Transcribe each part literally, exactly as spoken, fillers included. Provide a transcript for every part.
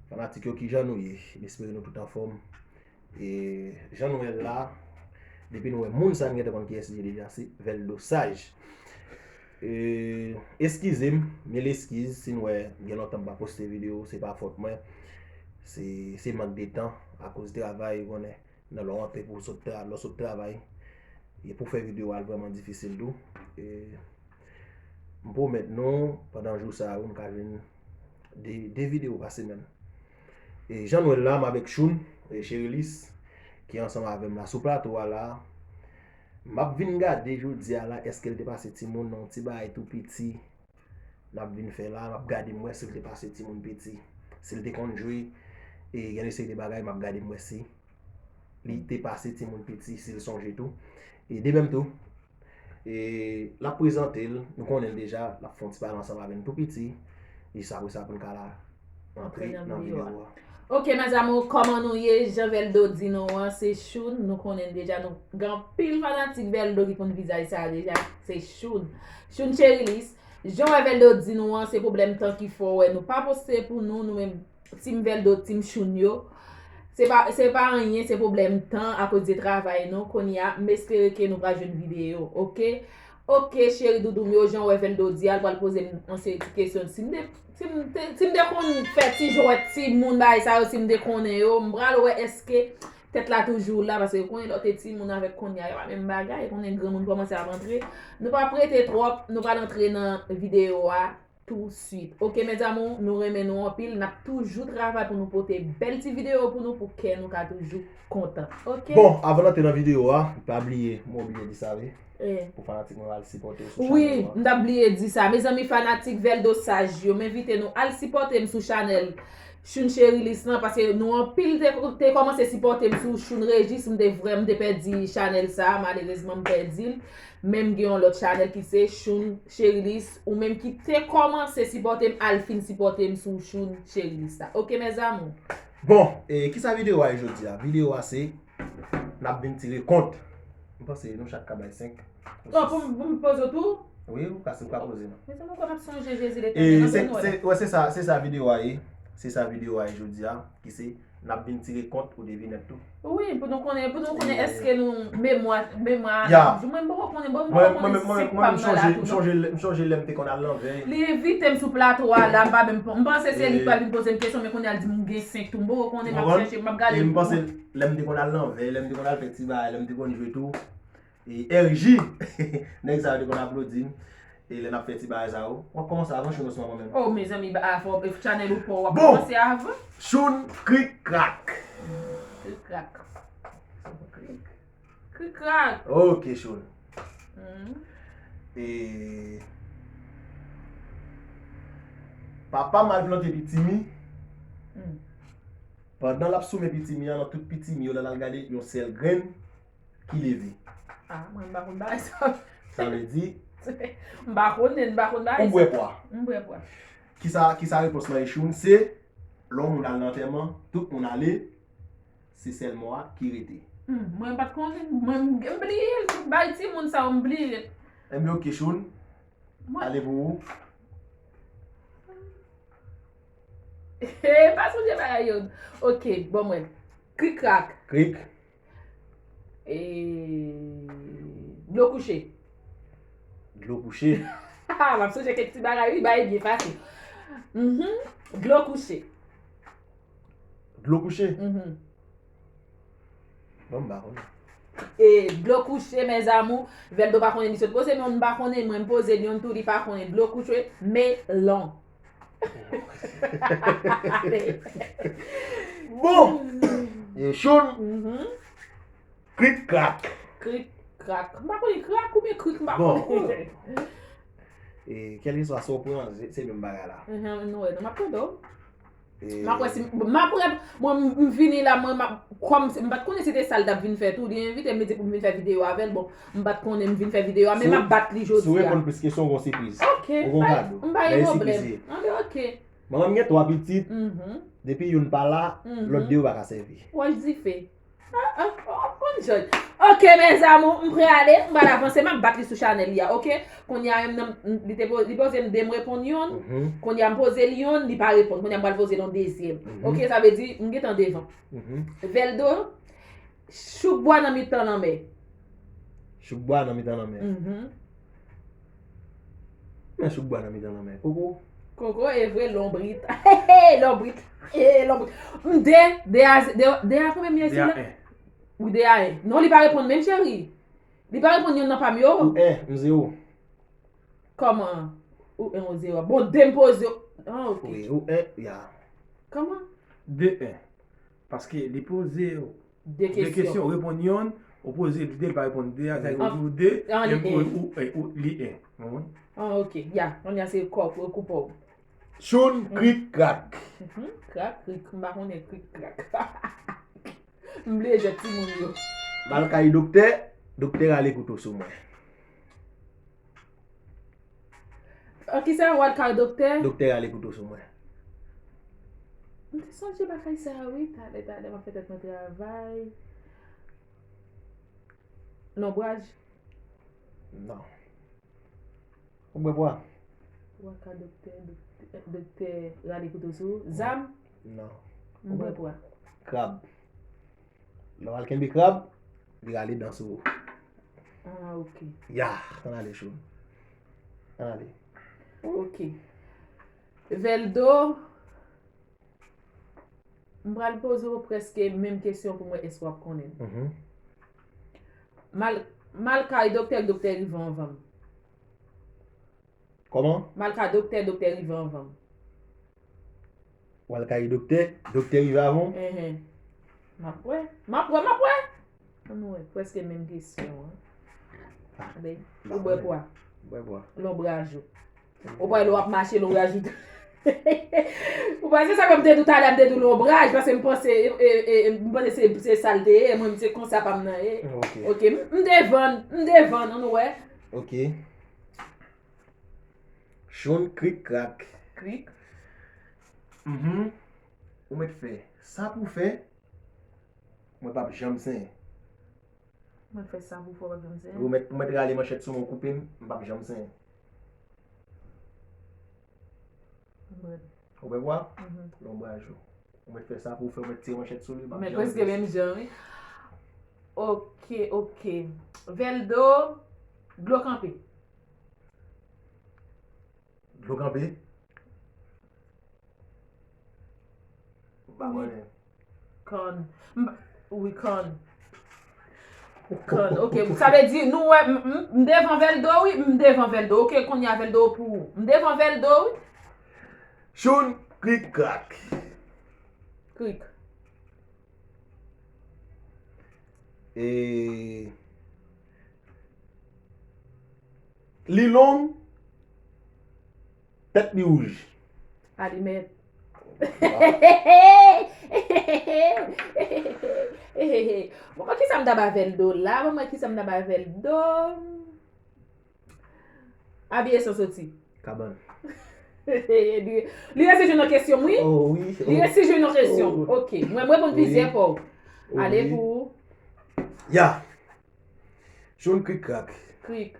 Fanatik yo, kijan nou ye? M espere nou tout anfòm. E jan nou wè l la, depi nou wè moun sa, n gentan konn kiyès li ye deja, se Veldo Saj. E, eskize m, mil eskiz si n wè gen lontan m pa poste videyo, se pa fòt mwen. Se, se mank de tan, akoz travay, ou konnen, nan lè w antre pou w sot tra-, lè w sot travay, e pou fè videyo a, l vrèman difisil tou. E, M pwomèt nou, pandan jou sa yo, nou ka jwenn de, de videyo pa semèn. E jan nou wè l la, m avèk Choun, e Cherilis, ki ansanm avè m la sou plato a la. M ap vin gade jodi a la, èske l te pase timoun nan yon ti bagay tou piti. N ap vin fè la, m ap gade m wè si l te pase timoun piti. Si l te konn jwe, e gen yon seri de bagay, m ap gade m wè si li te pase timoun piti, si l sonje tou. E de menm tou, e l ap prezante l, nou konnen l deja, l ap fè yon ti pale ansanm avè n tou piti. Jis apre sa, pou n ka la antre nan videyo a. Ok, mes amours, kòman nou ye? Jan Veldo di nou an, se Choun. Nou konnen deja, nou gen anpil fanatik Veldo ki konn vizaj sa deja. Se Choun. Choun Cherilis. Jan wè Veldo di nou an, se pwoblèm tan ki fè w wè nou pa poste pou nou, nou menm Team Veldo, Team Choun yo. Se pa, se pa anyen, se pwoblèm tan akoz de travay nou. Kounye a, m espere ke nou pral jwenn videyo, ok? Ok, cheri doudou m yo, jan wè Veldo di a, l pral poze m yon seri ti kesyon. Si m te, si m te, si m te konn fè ti jwèt timoun bagay sa yo, si m te konnen yo, m pral wè èske tèt la toujou la, paske konnen lè w te timoun avèk kounye a, e pa menm bagay, konnen granmoun kòmanse ap antre. Nou p ap rete twòp, nou pral antre nan videyo a. Touswit. Ok, mes amours, nou renmen nou anpil. N ap toujou travay pou nou pote bèl ti videyo pou nou, pou kè nou ka toujou kontan. Ok? Bon, avan n antre nan videyo a, pa bliye, mwen oblije di sa, wi. Eh. Pou fanatik mwen al sipòte w sou chanèl mwen. Wi, m t ap bliye di sa. Mezanmi, fanatik Veldo Saj yo, m envite nou al sipòte m sou chanèl Choun Cherilis lan, paske nou anpil te, te kòmanse sipòte m sou Choun Rejis, m te vrèman, m te pèdi chanèl sa, malerezman, m pèdi l. Men m gen yon lòt chanèl ki se Choun Cherilis, ou menm ki te kòmanse sipòte m, al fin sipòte m sou Choun Cherilis la. Ok, mes amours? Bon, e kisa videyo a ye jodi a? Videyo a se, n ap vin tire kont. M panse nou chak ka bay senk. Oh, pou m, pou m poze w tou? Wi, ou ka, si ou ka poze m. Mes amours, kòm ap sonje Jezi Letènel, antre nou wè. E se, se, wè, se sa, se sa videyo a ye. Se sa videyo a ye jodi a, ki se N ap vin tire kont pou devinèt tou. Wi, pou nou konnen, pou nou konnen èske nou memwa, memwa a ap jwe. Mwen m poko konnen, bon, m poko konnen si se pa m nan la tou non. Mwen, mwen, mwen, mwen, mwen, m chonje, m chonje lè, m chonje lè m te konn al nan vèy. Li envite m sou plato a la, m pa menm, m panse se li k pral vin poze m kesyon, men kounye a l di m gen senk tou. M poko konnen, m ap chèche, m ap gade. Ou konprann? E m panse lè m te konn al nan vèy, lè m te konn al fè ti bagay, lè m te konn jwe tou. E R J, nèg sa yo te konn aplodi m. E lè n ap fè ti bagay sa yo, w ap kòmanse avan Choun osman mwen menm? Oh, mezanmi, ba, a, fò, e, chanèl ou pa w ap kòmanse avan. Bon, Choun Krik Krak. Krik Krak. Krik. Krik Krak. Ok, Choun. Hmm. E, papa m al plante pitimi. Hmm. Pandan l ap soumen pitimi an, nan tout pitimi yo, lè l al gade yon sèl grenn, ki leve. Ah, mwen m pa konn bagay sa. Sa vle di, m pa konnen, m pa konn bagay sa. Ou bwè pwa. M bwè pwa. Kisa, kisa repons lan ye, Choun? Se, lè yon moun al nan antèman, tout moun ale, se sèl mò a ki rete. Hmm, mwen m pa t konnen, mwen m, m bliye l, tout bay timoun sa yo, m bliye l. Enben, ok, Choun. Mwen ale pou ou. Pa sonje bagay yo. Ok, bon mwen. Krik krak. Krik. E, dlo kouche. Dlo kouche. Ha, m ap sonje kèk ti bagay, wi, bagay byen fasil. Mhm. Dlo kouche. Dlo kouche? Mhm. Bon, m pa konnen. E, dlo kouche, mes amours. Veldo pa konnen, li sot poze m youn, m pa konnen, mwen m poze l youn tou, li pa konnen. Dlo kouche, melon. Bon! E Choun? Mhm. Krik krak. Krik krak. M pa konnen krak oubyen krik, m pa konnen. Bon. E, kèlkeswa sa w pran, se, se menm bagay la. Mhm, nou wè, nou m ap tande w. E, m ap wè si, m ap wè, mwen, m, m vini la, mwen, m ap, kòm, m pa t konnen se te sa l t ap vin fè tou, li envite m, li di pou m vin fè videyo avè l, bon, m pa t konnen m vin fè videyo a, men m ap bat li jodi a. Si w, si w reponn plis kesyon, w gon sipriz. Ok, ou gon kado. M pa gen pwoblèm. Anben, ok. Manman m gen twa pitit, mhm, depi youn pa la, mhm, lòt de yo pa ka sèvi. Wòch dife. Ah, ah, oh, konn jòj. Ok, mes amours, m prale, m pral avanse, m ap bat li sou chanèl li a, ok? Kounye a, menm nan, m- li te po- li poze m de, m reponn youn. Kounye a, m poze li youn, li pa reponn. Kounye a, m pral poze l yon dezyèm. Ok, sa vle di, m gentan devan. Veldo, chouk bwa nan mitan lanmè. Chouk bwa nan mitan lanmè. Men chouk bwa nan mitan lanmè. Koko. Koko, e vre, lonbrit. Lonbrit. E, lonbrit. M de, de a, de, de a konbyen m ye sou la? Ou de a en. Non, li pa reponn menm, cheri. Li pa reponn youn nan pa m yo. Ou en, m zewo. Kòman? Ou en, ou zewo. Bon, de m poze. Ah, ok. Wi, ou en, ya. Kòman? De en. Paske li poze w de kesyon, reponn youn, ou poze l de, l pa reponn de a, sa vle di ou de, an li en, ou, ou, li en. Ou konprann? Ah, ok. Ya, kounye a se kòk, ou koupe w. Choun, krik, krak. Krak, krik, m pa konnen krik, krak. M bliye jwèt timoun yo. M al kay doktè, doktè rale kouto sou mwen. An kisa w al kay doktè? Doktè rale kouto sou mwen. M te sonje bagay sa a, wi. Talè, talè, m ap fè tèt mwen travay. Lonbraj? Non. Ou bwè pwa? Ou al kay doktè, doktè, doktè rale kouto sou ou. Zam? Non. M bwè pwa. Krab. Lè w al kenbe krab, li rale dan sou ou. Ah, ok. Ya, ann ale, Choun. Ann ale. Ok. Veldo, m pral poze w prèske menm kesyon pou m wè èske w ap konnen. M al, m al kay doktè, doktè rive anvan m. Kòman? M al kay doktè, doktè rive anvan m. W al kay doktè, doktè rive avan w? Enhen. M ap wè. M ap wè, m ap wè. Ann wè, prèske menm kesyon an. Gade, ou bwè pwa. Bwè pwa. Lonbraj ou. Ou pa wè lè w ap mache, lonbraj ou. Ou pa se sa ke m te di w talè, m te di w lonbraj, paske m panse, e, e, e, m panse se, se sa l te ye, mwen, m se konsa pa m nan ye. Ok. Ok, m, m devan, m devan, ann wè. Ok. Choun, krik, krak. Krik. Mhm. Ou mèt fè sa pou fè, mwen p ap janm senyen. Mwen fè sa pou fè w pa janm senyen. Ou mèt, ou mèt rale manchèt sou mwen, w koupe m, m p ap janm senyen. Konprann. Ou wè pwa? Mhm. Lonbraj ou. Ou mèt fè sa pou w fè, ou mèt tire manchèt sou li, m p ap janm senyen. Men prèske menm jan, wi. Ok, ok. Veldo, dlo kanpe. Dlo kanpe? M pa konnen. Kòn. M pa- Wi, kòn. Kòn. Ok, sa vle di, nou wè, m, m, m devan Veldo, wi, m devan Veldo. Ok, kounye a Veldo pou ou. M devan Veldo, wi. Choun, krik, krak. Krik. E, li long, tèt li wouj. Alimèt. Bon, mwen, kisa m ta ba Veldo la? Bon, mwen, kisa m ta ba Veldo? Abiye san soti. Kabann. Li, li resi jwenn yon kesyon m, wi. Oh, wi. Li resi jwenn yon kesyon. Oh. Ok. Mwen, mwen reponn plizyè fwa. Ale pou ou. Ya. Choun, krik, krak. Krik.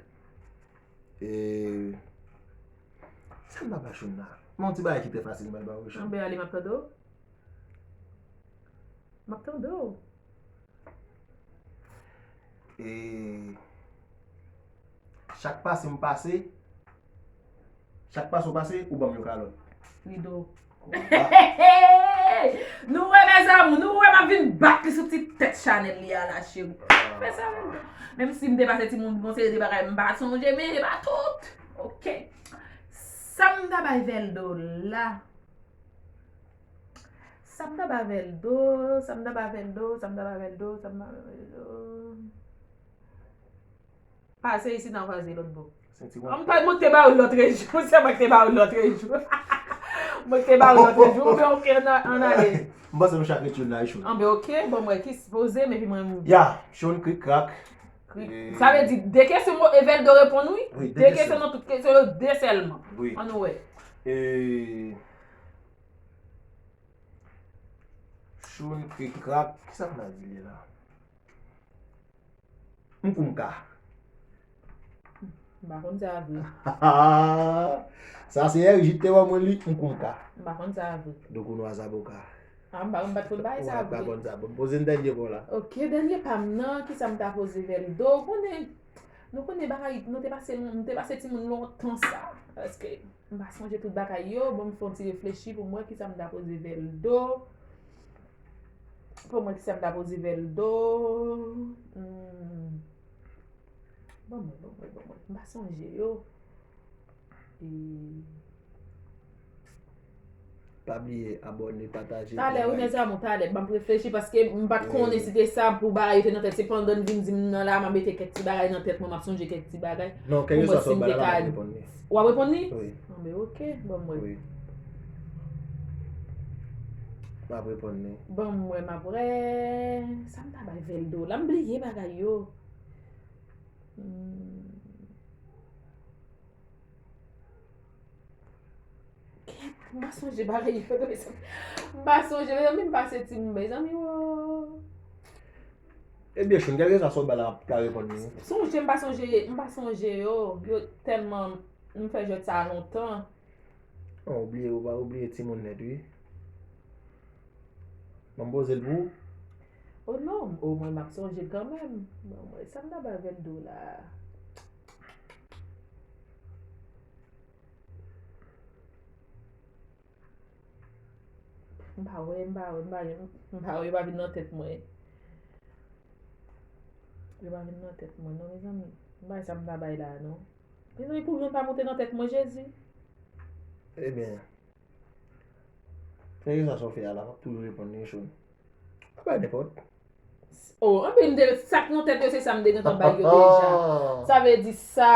E, sa m pa ba Choun la? Men yon ti bagay ki trè fasil, m pral ba w, Choun. Anben, ale, m ap tande w. M ap tande w. E, chak pase m pase, chak pase w pase, ou ban m yon kalòt. Rido. Nou wè, mes amours, nou wè m ap vin bat li sou ti tèt chanèl li a la, cheri. Mes amours, menm si m te pase timoun, gon seri de bagay m pa sonje, men e pa tout. Ok. Sa m ta bay Veldo la? Sa m ta bay Veldo, sa m ta bay Veldo, sa m ta bay Veldo, sa m ta bay Veldo. Pase isit nan, pase lòt bò. Senti. An, m pa, mwen te ba ou lòt rejou. Se mwen ki te ba ou lòt rejou. Mwen ki te ba ou lòt rejou. Oubyen, ok, ann, ann ale. M panse nou chak ret youn la, wi, Choun. Anben, ok, bon, mwen ki sipoze, men pi mwen. Ya, Choun, krik, krak. Krik. E, sa vle di, de kesyon, mo, e Veldo reponn, wi. Wi, de kesyon. De kesyon nan tout kesyon yo, de sèlman. Wi. Ann wè. E, Choun, krik, krak. Kisa m ta di li la? M kou m ka. M pa konn sa vre. Sa se Èrjit te ban mwen li, m kou m ka. M pa konn sa vre. Doukounou a zaboka. Ah, m pa, m pa t konn bagay sa Ou pa vre. Konn sa. Bon, poze m dènye pa w la. Ok, dènye pa m nan, kisa m ta poze Veldo? Ou konnen, nou konnen bagay, nou te pase, nou te pase timoun lontan sa. Paske m pa sonje tout bagay yo, bon, m fè yon ti reflechi pou m wè kisa m ta poze Veldo. Pou m wè kisa m ta poze Veldo. Hmm. Bon, mwen, bon, mwen, bon, mwen. M pa sonje yo. E Pa bliye abòne, pataje. Talè, wi, mezanmi, talè. M ap reflechi paske m pa t konnen si te sa pou bagay yo te nan tèt. Se pandan n vin di m nan la, m ap mete kèk ti bagay nan tèt mwen, m ap sonje kèk ti bagay. Non, kèk sa sou bagay la, m ap reponn li. W ap reponn li? Wi. Anben, ok, ban m wè. Wi. M ap reponn li. Ban m wè, m ap wè. Sa m ta bay Veldo la, m bliye bagay yo. Hmm. Kèt, m pa sonje bagay yo. M pa sonje, mezanmi, m pase timoun, mezanmi, wo. Ebyen, Choun, kèlkeswa sa w bay la, m ap ka reponn li. Sonje, m pa sonje, m pa sonje yo. Yo tèlman, m fè jwèt sa lontan. Non, ou bliye, ou pa, ou bliye timoun nèt, wi. Ban m poze l pou ou. Oh non, o mwen m ap sonje l kanmenm. Bon, mwen, sa m ta bay Veldo la? M pa wè, m pa wè, m pa wè, m pa wè, yo pa vin nan tèt mwen. Yo pa vin nan tèt mwen, non, mezanmi. M pa wè sa m ta bay la, non. Mezanmi, pou youn pa monte nan tèt mwen, Jezi. Ebyen, kèlkeswa sa w fè a la, m ap toujou reponn li, Choun. Pa bay nenpòt. Oh, anben, m te, sa k nan tèt yo, se sa m te gentan bay yo deja. Sa vle di sa,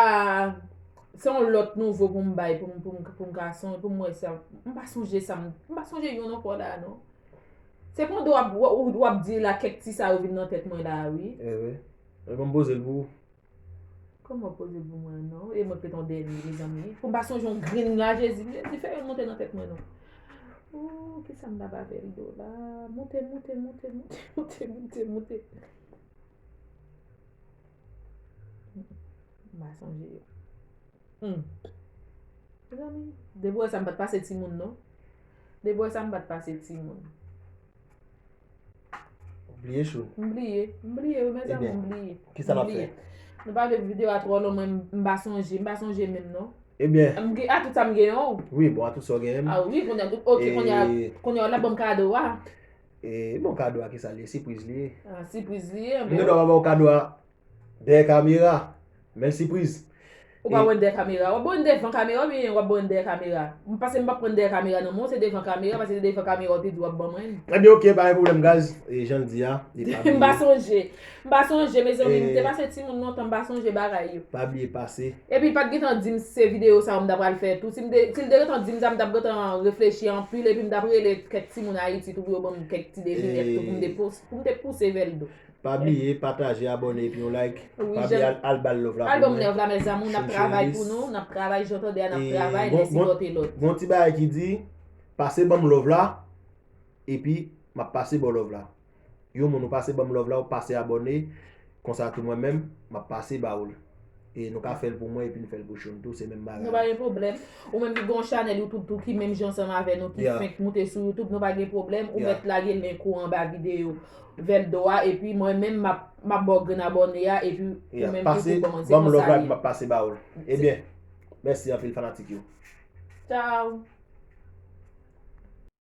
se yon lòt nouvo pou m bay, pou m, pou m, pou m ka sonje, pou m wè sa. M pa sonje sa, m, m pa sonje youn ankò la, non. Se pandan w ap, w, w, w ap di la, kèk ti sa yo vin nan tèt mwen la, wi. E wi. E ban m poze l pou ou. Kòman poze pou mwen non? E mwen k ret an dènye, mezanmi. Pou m pa sonje yon grenn la, Jezi. Jezi, fè youn monte nan tèt mwen non. Oh, kisa m ta ba Veldo la? Monte, monte, monte, monte, monte, monte, monte. M pa sonje yo. Hmm. Mezanmi, depi w wè sa m pa t pase timoun non. Depi w wè sa m pa t pase timoun. Ou bliye, Choun? M bliye. M bliye, wi, mezanmi, m bliye. Kisa n ap fè? Nou pa vle videyo a twò long, mwen, m pa sonje, m pa sonje menm, non. Ebyen. M gen, a tout sa m genyen, wi. Wi, bon, a tout sa w genyen. A wi, kounye a, ok, kounye a, kounye a, w ap ban m kado a. E, bon, kado a, kisa l ye? Sipriz li ye. A, sipriz li ye, M gen dwa pa ba w kado a. Dèyè kamera. Men sipriz. Ou pa ban mwen dèyè kamera. W ap ban mwen devan kamera oubyen w ap ban mwen dèyè kamera? M panse m p ap pran dèyè kamera nan men w, se devan kamera, paske se devan kamera w te di w ap ban mwen. Ebyen, ok, pa gen pwoblèm, guys. E jan l di a, li pa bliye. M pa sonje. M pa sonje, mezanmi. M te pase timoun lontan, m pa sonje bagay yo. Pa bliye pase. Epi, l pa t gentan di m se videyo sa yo m ta pral fè tou. Si m te, si l te gentan di m sa, m t ap gentan reflechi anpil, epi m t ap rele kèk timoun Ayiti tou pou yo ban m kèk ti devinèt tou, pou m te pous-, pou m te pouse Veldo. Pa bliye pataje, abòne epi yon like. Pa bliye al, al ba l love la pou mwen. Al ban m love la, mes amours, n ap travay pou nou, n ap travay, jan w tande a, n ap travay, lè sipòte lòt. Gon ti bagay ki di, pase ban m love la, epi m ap pase ba w love la. Yon moun ou pase ban m love la, ou pase abòne, konsa tou mwen menm, m ap pase ba ou l. E nou ka fè l pou mwen epi n fè l pou Choun tou, se menm bagay. Nou pa gen pwoblèm. Ou menm ki gen yon chanèl YouTube tou ki menm jan ansanm avè nou, ki fenk moute sou YouTube, nou pa gen pwoblèm. Ou mèt lage link ou anba videyo Veldo a, epi mwen menm m ap, m ap ba w grenn abòne a, epi ou menm tou pou ban mwen. Se konsa li ye. M ap pase ba ou l. Ebyen, mèsi anpil fanatik yo. Tchaw.